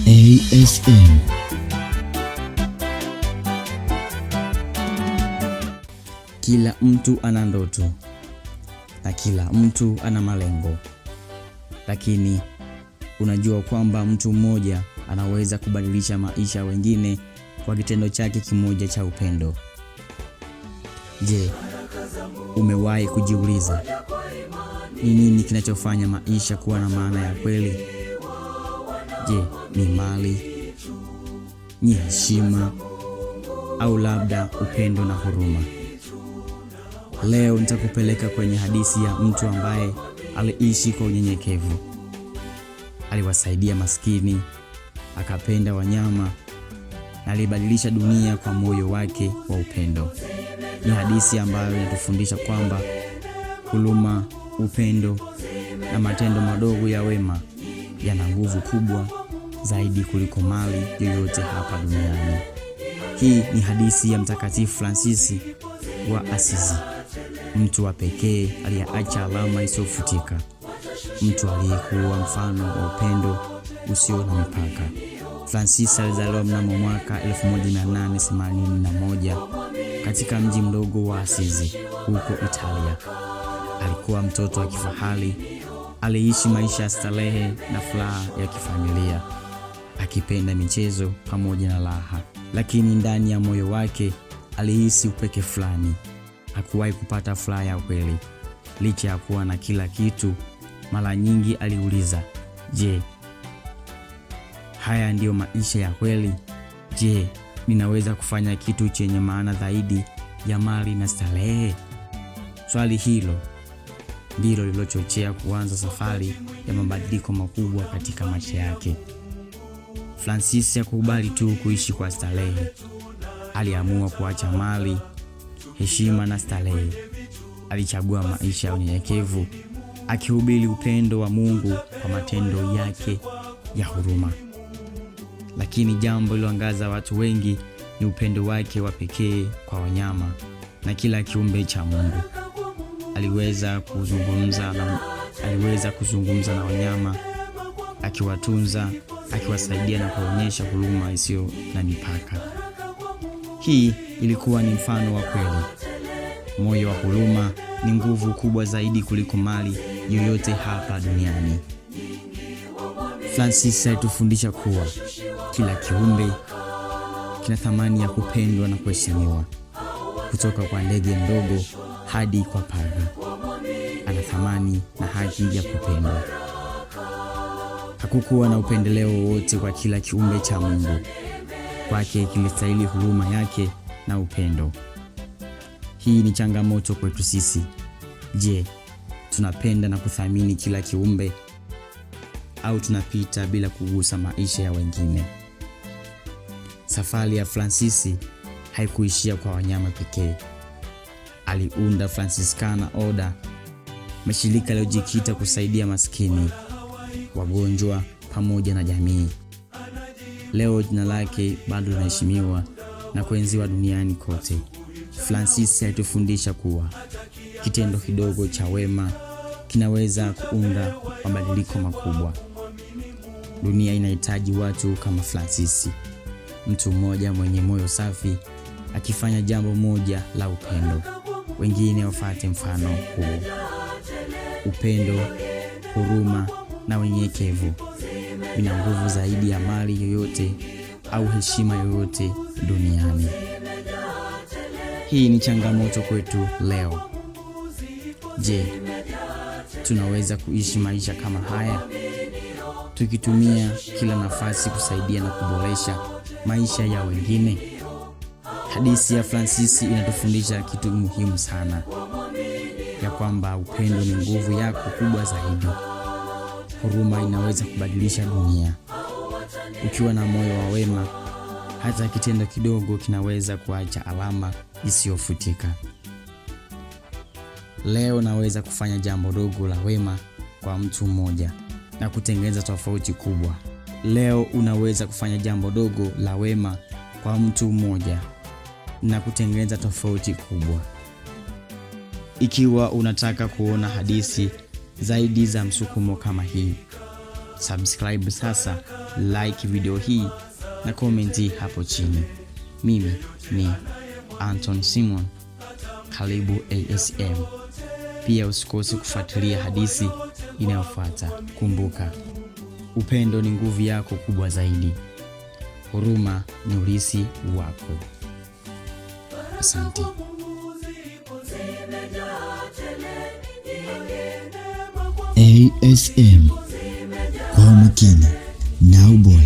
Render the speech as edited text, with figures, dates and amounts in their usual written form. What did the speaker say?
ASM. Kila mtu ana ndoto na kila mtu ana malengo, lakini unajua kwamba mtu mmoja anaweza kubadilisha maisha wengine kwa kitendo chake kimoja cha upendo. Je, umewahi kujiuliza ni nini kinachofanya maisha kuwa na maana ya kweli? Je, ni mali? Ni heshima? Au labda upendo na huruma? Leo nitakupeleka kwenye hadithi ya mtu ambaye aliishi kwa unyenyekevu. Aliwasaidia maskini, akapenda wanyama na alibadilisha dunia kwa moyo wake wa upendo. Ni hadithi ambayo inatufundisha kwamba huruma, upendo na matendo madogo ya wema yana nguvu kubwa zaidi kuliko mali yoyote hapa duniani. Hii ni hadithi ya Mtakatifu Fransisi wa Asizi, mtu wa pekee aliyeacha alama isiyofutika, mtu aliyekuwa mfano wa upendo usio na mipaka. Francis alizaliwa mnamo mwaka 1881 katika mji mdogo wa Asizi huko Italia. Alikuwa mtoto wa kifahari, aliishi maisha ya starehe na furaha ya kifamilia, akipenda michezo pamoja na raha, lakini ndani ya moyo wake alihisi upweke fulani. Hakuwahi kupata furaha ya kweli licha ya kuwa na kila kitu. Mara nyingi aliuliza, je, haya ndiyo maisha ya kweli? Je, ninaweza kufanya kitu chenye maana zaidi ya mali na starehe? Swali hilo ndilo lililochochea kuanza safari ya mabadiliko makubwa katika maisha yake. Francis hakukubali tu kuishi kwa starehe. Aliamua kuacha mali, heshima na starehe. Alichagua maisha ya unyenyekevu, akihubiri upendo wa Mungu kwa matendo yake ya huruma. Lakini jambo lililoangaza watu wengi ni upendo wake wa pekee kwa wanyama na kila kiumbe cha Mungu. Aliweza kuzungumza na wanyama, akiwatunza, akiwasaidia na kuonyesha huruma isiyo na mipaka. Hii ilikuwa ni mfano wa kweli. Moyo wa huruma ni nguvu kubwa zaidi kuliko mali yoyote hapa duniani. Francis alitufundisha kuwa kila kiumbe kina thamani ya kupendwa na kuheshimiwa, kutoka kwa ndege mdogo hadi kwa paka. Ana thamani na haki ya kupendwa. Hakukuwa na upendeleo wowote kwa kila kiumbe cha Mungu. Kwake kilistahili huruma yake na upendo. Hii ni changamoto kwetu sisi. Je, tunapenda na kuthamini kila kiumbe au tunapita bila kugusa maisha ya wengine? Safari ya Fransisi haikuishia kwa wanyama pekee. Aliunda Franciscana Order, mashirika yaliyojikita kusaidia maskini, wagonjwa pamoja na jamii. Leo jina lake bado linaheshimiwa na kuenziwa duniani kote. Francis alitufundisha kuwa kitendo kidogo cha wema kinaweza kuunda mabadiliko makubwa. Dunia inahitaji watu kama Francis, mtu mmoja mwenye moyo safi akifanya jambo moja la upendo, wengine wafuate mfano huo. Upendo, huruma na unyenyekevu vina nguvu zaidi ya mali yoyote au heshima yoyote duniani. Hii ni changamoto kwetu leo. Je, tunaweza kuishi maisha kama haya tukitumia kila nafasi kusaidia na kuboresha maisha ya wengine? Hadithi ya Francis inatufundisha kitu muhimu sana, ya kwamba upendo ni nguvu yako kubwa zaidi. Huruma inaweza kubadilisha dunia. Ukiwa na moyo wa wema, hata kitendo kidogo kinaweza kuacha alama isiyofutika. Leo naweza kufanya jambo dogo la wema kwa mtu mmoja na kutengeneza tofauti kubwa. Leo unaweza kufanya jambo dogo la wema kwa mtu mmoja na kutengeneza tofauti kubwa. Ikiwa unataka kuona hadithi zaidi za msukumo kama hii, Subscribe sasa, like video hii na komenti hapo chini. Mimi ni Anton Simon, karibu ASM. Pia usikose kufuatilia hadithi inayofuata. Kumbuka, upendo ni nguvu yako kubwa zaidi. Huruma ni urithi wako. Asante. ASM kwa umakini na ubora.